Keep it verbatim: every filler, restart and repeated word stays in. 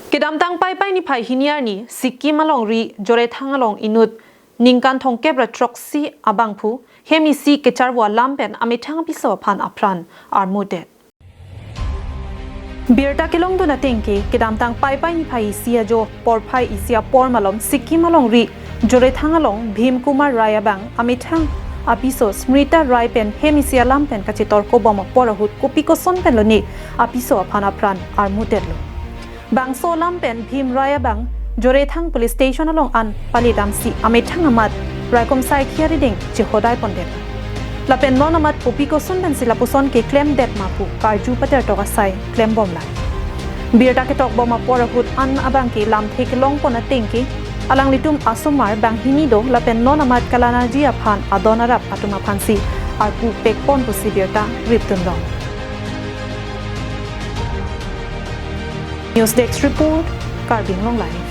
Kedamtang Paipai niphai hini arni Sikkim alongri Jorethang along inut ningkan thomkep ra throksi abangphu hem isi kecharvo alam pen amethang apiso aphan apran armudet. Birta kelongdun ateng ke kedamtang Paipai niphai isi ajo porphai isi apor malom Sikkim alongri Jorethang along Bhim Kumar Rai abang amethang apiso Smrita Rai pen hem isi alam pen kachetorkobom apor ahut kopi koson pen lone apiso aphan apran armudetlo. Bangso alam pen Bhim Rai abang Jorethang Police Station along an pali damsi amethang amat raikom saikhi arideng chehodai pondet. Lapen non amat kopi koson pensi lapuson keklemdet ma pu karju patertok asai klembomlang. Birta ketokbom apor ahut an abang ke lamthe kelong pon ateng ke alanglitum asomar banghini do lapen non amat kalanarji aphan adon arap atum aphansi arpu pekpon pusi birta ripdunlong. News Desk Report, Karbi Anglong Live.